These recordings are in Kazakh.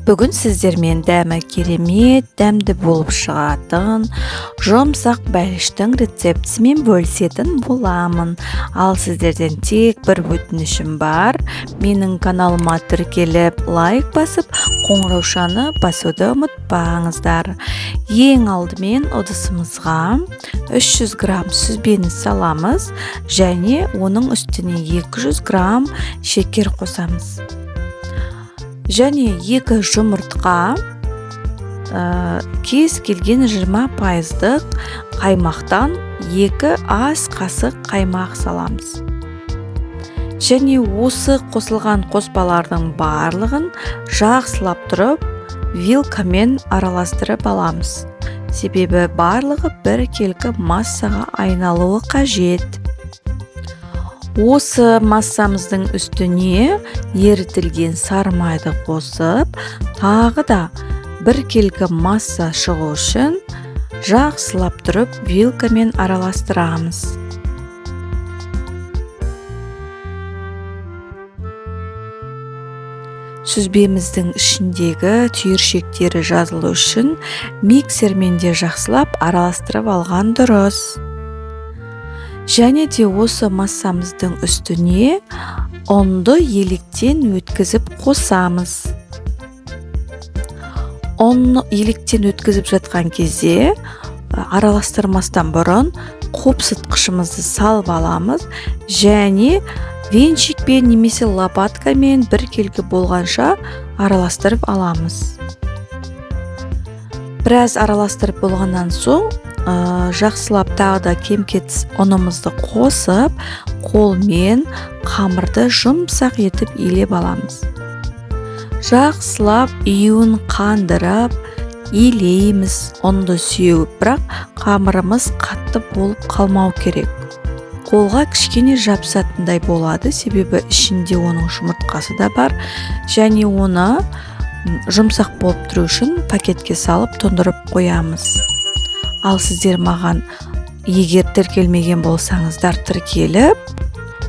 Бүгін сіздермен дәмі керемет, дәмді болып шығатын жұмсақ бәліштің рецептісімен бөлісетін боламын. Ал сіздерден тек бір өтінішім бар. Менің каналыма тіркеліп, лайк басып, қоңыраушаны басуды ұмытпаңыздар. Ең алдымен ыдысымызға 300 грамм сүзбені саламыз және оның үстіне 200 грамм шекер қосамыз. Және 2 жұмыртқа, кез келген 20% қаймақтан 2 ас қасық қаймақ саламыз. Және осы қосылған қоспалардың барлығын жақсылап тұрып вилкамен араластырып аламыз. Себебі барлығы біркелкі массаға айналуы қажет. Осы массамыздың үстіне ерітілген сары майды қосып, тағы да біркелкі масса шығу үшін жақсылап тұрып вилкамен араластырамыз. Сүзбеміздің ішіндегі түйіршектері жазылу үшін миксермен де жақсылап араластырып алған дұрыс. Және де осы массамыздың үстіне ұнды електен өткізіп қосамыз. Ұнны електен өткізіп жатқан кезде араластырмастан бұрын қопсытқышымызды салып аламыз және венчикпен немесе лопаткамен біркелкі болғанша араластырып аламыз. Біраз араластырып болғаннан соң жақсылап тағы да кем-кетіс ұнымызды қосып, қолмен қамырды жұмсақ етіп илеп аламыз. Жақсылап июін қандырып, илейміз ұнды сеуіп, бірақ қамырымыз қатты болып қалмау керек. Қолға кішкене жабысатындай болады, себебі ішінде оның жұмыртқасы да бар және оны жұмсақ болып тұру үшін пакетке салып тоңдырып қоямыз. Ал сіздер маған егер тіркелмеген болсаңыздар тіркеліп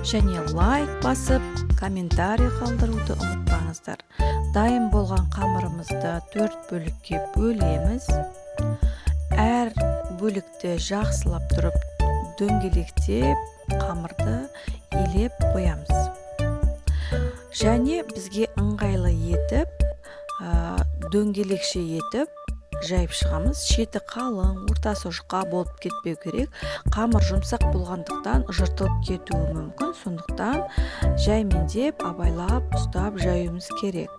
және лайк басып, комментарий қалдыруды ұмытпаңыздар. Дайын болған қамырымызды 4 бөлікке бөлеміз. Әр бөлікті жақсылап тұрып дөңгелектеп қамырды илеп қоямыз. Және бізге ыңғайлы етіп, дөңгелекше етіп жайып шығамыз. Шеті қалың, ортасы жұқа болып кетпеу керек. Қамыр жұмсақ болғандықтан жыртылып кетуі мүмкін, сондықтан жаймендеп, абайлап ұстап жаюымыз керек.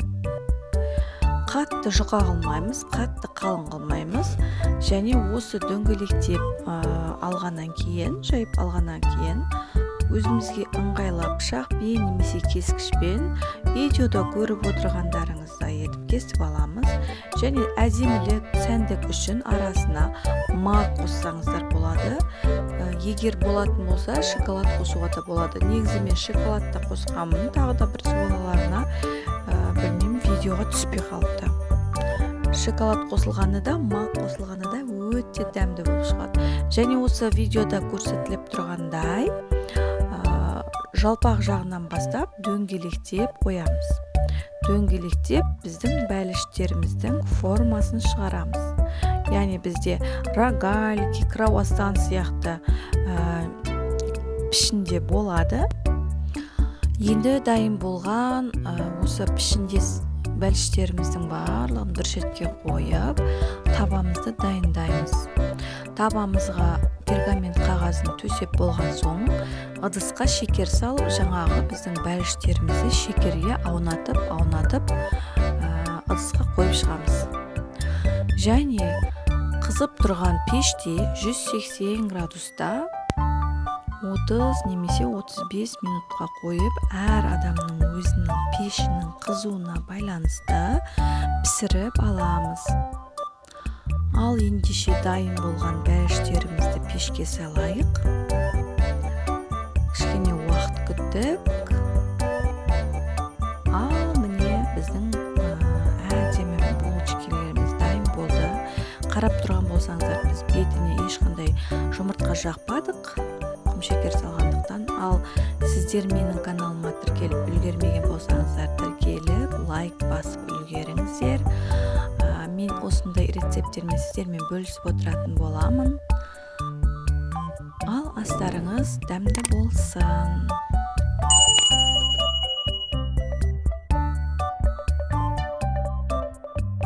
Қатты жұқа қылмаймыз, қатты қалың қылмаймыз. Және осы дөңгелектеп алғаннан кейін, жайып алғаннан кейін өзімізге ыңғайлы пышақпен немесе кескішпен видеода көріп отырғандарыңыздай етіп кесіп аламыз. Және әдемілік, сәндік үшін арасына мак қоссаңыздар болады. Егер болатын болса, шоколад қосуға да болады. Негізі мен шоколад та қосқанмын, тағы да бір балаларына, білмеймін, видеоға түспей қалыпты. Шоколад қосылғаны да, мак қосылғаны да өте дәмді болып шығады. Және осы видеода көрсетіліп тұрғандай, жалпақ жағынан бастап дөңгелектеп қоямыз. Дөңгелектеп біздің бәліштеріміздің формасын шығарамыз. Яғни бізде рогалики, круассан сияқты пішінде болады. Енді дайын болған осы пішіндес бәліштеріміздің барлығын бір шетке қойып, табамызды дайындаймыз. Табамызға пергамент қағазын төсеп болған соң, ыдысқа шекер салып, жаңағы біздің бәліштерімізді шекерге аунатып, аунатып, ыдысқа қойып шығамыз. Және қызып тұрған пеште 180 градуста 30 немесе 35 минутқа қойып, әр адамның өзінің пешінің қызуына байланысты пісіріп аламыз. Ал ендеше дайын болған бәліштерімізді пешке салайық. Кішкене уақыт күттік. Ал міне біздің әдемі булочкаларымыз дайын болды. Қарап тұрған болсаңыздар, біз бетіне ешқандай жұмыртқа жақпадық, құмшекер салғандықтан. Ал сіздер менің каналыма тіркеліп үлгермеген болсаңыздар, тіркеліп, лайк басып үлгеріңіздер. үлгеріңіздер. Мен осындай рецепттермен сіздермен бөлісіп отыратын боламын. Ал астарыңыз дәмді болсын.